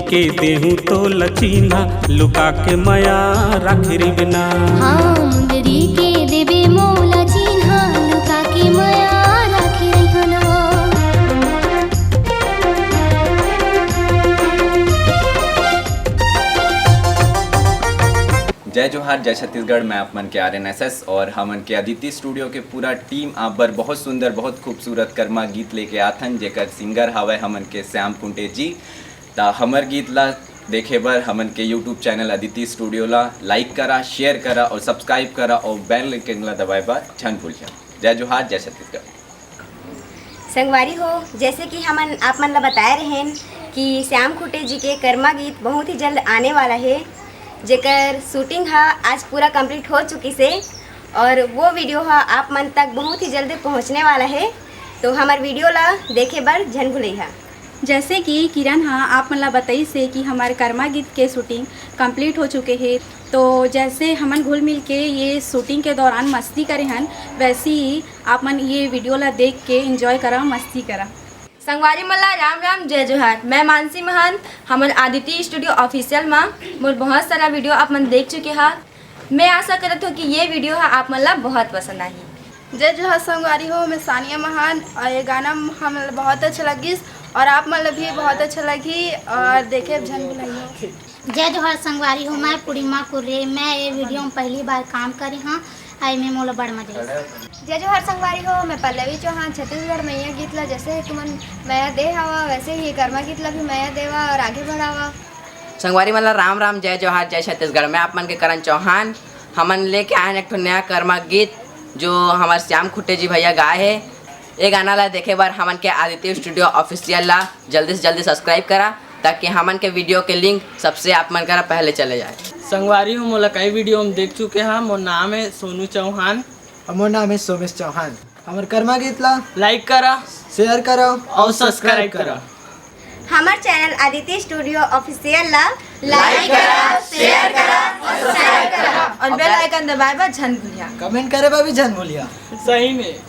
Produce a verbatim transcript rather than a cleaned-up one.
के देहूं तोला चिन्हा, लुका के मया राखे रहिबे ना। हाँ, मुंदरी के देबे मोला चिन्हा, लुका के मया राखे रहिबे ना। जय जोहार, जय छत्तीसगढ़। मैं आप मन के आर एन एस एस और हमन के अदिति स्टूडियो के पूरा टीम आप बर बहुत सुंदर, बहुत खूबसूरत कर्मा गीत लेके आथन, जेकर सिंगर हवय हमन के श्याम कुंटे जी। त हमर गीत ला देखे बर हमन के यूट्यूब चैनल अदिति स्टूडियो ला लाइक करा, शेयर करा और सब्सक्राइब करा और बेल आइकन ला दबाए बर झन भूलिया। जय जोहार, जय छत्तीसगढ़। संगवारी हो, जैसे कि हमन आप मन ला बताए रहेन कि श्याम खुटे जी के कर्मा गीत बहुत ही जल्द आने वाला है, जेकर शूटिंग हा आज पूरा कंप्लीट हो चुकी से और वो वीडियो हा आप मन तक बहुत ही जल्द पहुंचने वाला है। तो हमर वीडियो ला देखे बर झन भुलैहा। जैसे कि किरण हा आप मन ला बताइस हे कि हमर कर्मा गीत के शूटिंग कंप्लीट हो चुके हे, तो जैसे हमन घुल मिल के ये शूटिंग के दौरान मस्ती करे हन, वैसे ही आप मन ये वीडियो ला देख के एंजॉय करा, मस्ती करा। संगवारी मन ला राम राम, जय जोहार। मैं मानसी महंत, हमर आदित्य स्टूडियो ऑफिशियल मा मोर बहुत सारा वीडियो आप मन देख चुके हा। मैं आशा करत हूँ कि ये वीडियो हा आप मन ला बहुत पसंद आही। जय जोहार संगवारी हो, मैं सानिया महान और ये गाना हम बहुत अच्छा लगिस और आप मन ला भी बहुत अच्छा लगी और देखे झन भुलाइयो। जय जोहार संगवारी हो, मैं पूर्णिमा कुर्रे। मैं ये वीडियो में पहली बार काम करे हाँ, आई में मोला बड़ मजा आइस। जय जोहार संगवारी हो, मैं पल्लवी चौहान, छत्तीसगढ़ मैया गीत ला जैसे ही तुमन मया दे हवा, वैसे ही कर्मा गीत ला भी मया देवा और आगे बढ़ावा। संगवारी मन ला राम राम, जय जोहार, जय छत्तीसगढ़। मैं आप मन के करण चौहान। हमन लेके आए हन एक ठो नया कर्मा गीत, जो हमर श्याम खुट्टे जी भैया गाए हे। ये गाना ला देखे बर हमन के आदित्य स्टूडियो ऑफिशियल ला जल्दी से जल्दी सब्सक्राइब करा, ताकि हमन के वीडियो के लिंक सबसे आप मन करा पहले चले जाए। संगवारी हो, मोला कई वीडियो में देख चुके हा। मोर नाम है सोनू चौहान। और मोर नाम है सोमेश चौहान। हमर कर्मा गीत ला लाइक करा, शेयर करा और सब्सक्राइब करा। हमर चैनल आदित्य स्टूडियो ऑफिशियल ला लाइक करा, शेयर करा और सब्सक्राइब करा और बेल आइकन दबाए बर झन भूलिया। कमेंट करे बर भी झन भूलिया। सही में।